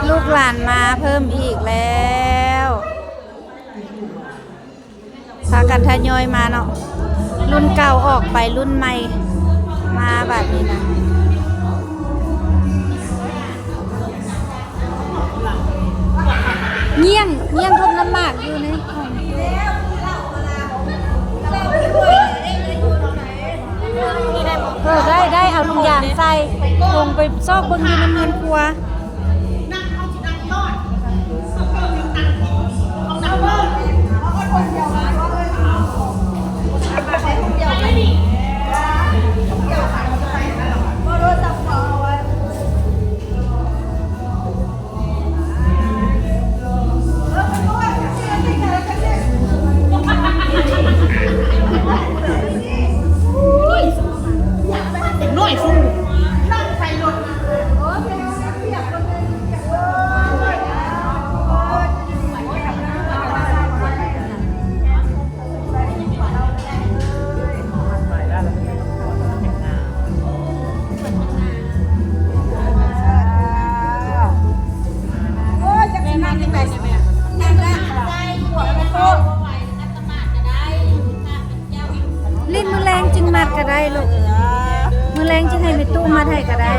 ລູກຫຼານມາເພີ່ມອີກແລ້ວ ພາກັນທະຍອຍມາເນາະ ລຸ້ນເກົ່າອອກໄປ ລຸ້ນໃໝ່ມາບາດນີ້ນະ. ຍ່ຽງ ຍ່ຽງທົບນ້ຳໝາກຢູ່ໃນຫ້ອງ. ເອີ ໄດ້ ໄດ້ ເອົາຖົງຢາງໃສ່ ລົງໄປຊອກເບິ່ງຢູ່ໃນເຮືອນຄົວ. ຫຼິ້ນມື້ແລງຈຶ່ງມັດກໍໄດ້ລູກ ມື້ແລງຈຶ່ງໃຫ້ແມ່ຕູ້ມັດໃຫ້ກໍໄດ້.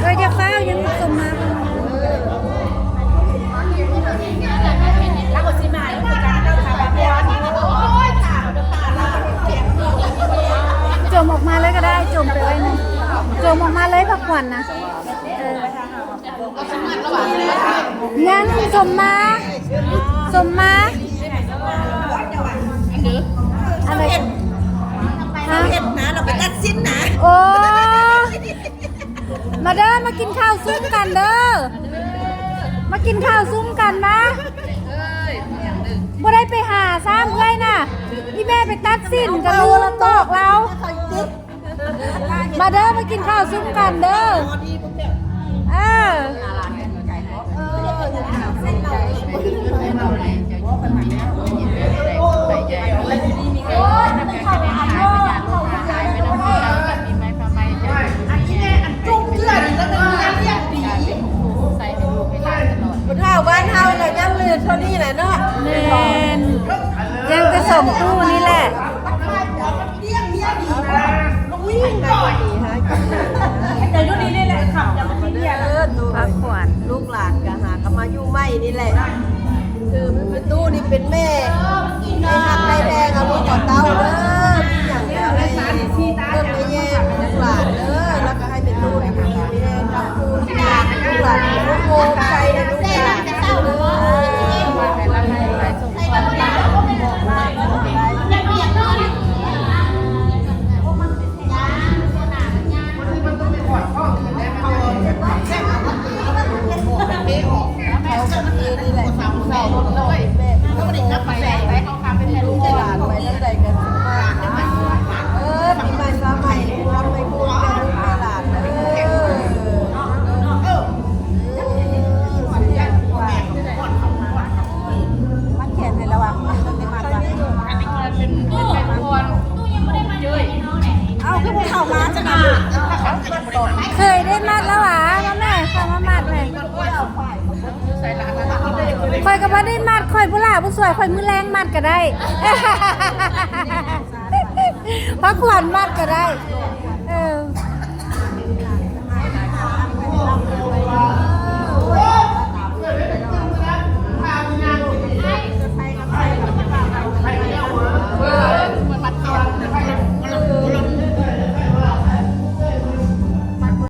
ເອີ ຢ່າຟ້າວ ຍັງສົ່ງມາ. ໂຈມອອກມາເລີຍກໍໄດ້ ໂຈມໄປໄວ້ນຳ ໂຈມອອກມາເລີຍ ພາຂວັນນະ. ເອີ ຍັງ ສົມມາ ສົມມາ ອັນໃດ ເຮັດນະ ເຮົາໄປຕັດສິນນະ. ໂອ້ ມາເດີ ມາກິນເຂົ້າຊຸມກັນເດີ ມາກິນເຂົ້າຊຸມກັນມາ. ບໍ່ໄດ້ໄປຫາຊ້ຳເອື້ອຍນະ ອີ່ແມ່ໄປຕັດສິນ ກໍລືມບອກລາວ. ມາເດີ ມາກິນເຂົ້າຊຸມກັນເດີ. ເອີ ອັນນີ້ແມ່ ອັນຈຸ້ງເທື່ອນີ້ລະແມ່ນເລື່ອງດີ ຜູ້ເຖົ້າບ້ານເຮົາລະຍັງເຫຼືອເທົ່ານີ້ແຫຼະເນາະ. ແມ່ນ ຍັງແຕ່ສອງຕູ້ນີ້ແຫຼະ. ພາຂວັນ ລູກຫຼານກໍຫາກໍມາຢູ່ໃໝ່ນີ້ແຫຼະ. ຄືແມ່ຕູ້ນີ້ເປັນແມ່ໃຫ້ຮັກໃຫ້ແພງ ເອົາລູກເອົາເຕົ້າເດີ ມີຫຍັງກໍໃຫ້ເບິ່ງໃຫ້ແຍງລູກຫຼານເດີ ແລ້ວກໍໃຫ້ແມ່ຕູ້ນີ້ຢູ່ດີມີແຮງ ຄ້ຳຄູນ ລູກຫຼານໂຮມໃສ່ໃຫ້ລູກຫຼານເດີ. ມັດແຂນໃຫ້ລະຫວ່າງ ມັດແຂນໃຫ້ລະຫວ່າງ. ເອົ້າ ຄືບໍ່ເຂົ້າມາຈັ່ງນັ້ນ ເຄີຍໄດ້ມັດລະຫວາ ມາແມ່ ເຂົ້າມາມັດແມ່. ຂ້ອຍກໍບໍ່ໄດ້ມັດ ຂ້ອຍຜູ້ຫຼ້າຜູ້ສວຍ ຂ້ອຍມື້ແລງມັດກໍໄດ້ ພາຂວັນມັດກໍໄດ້.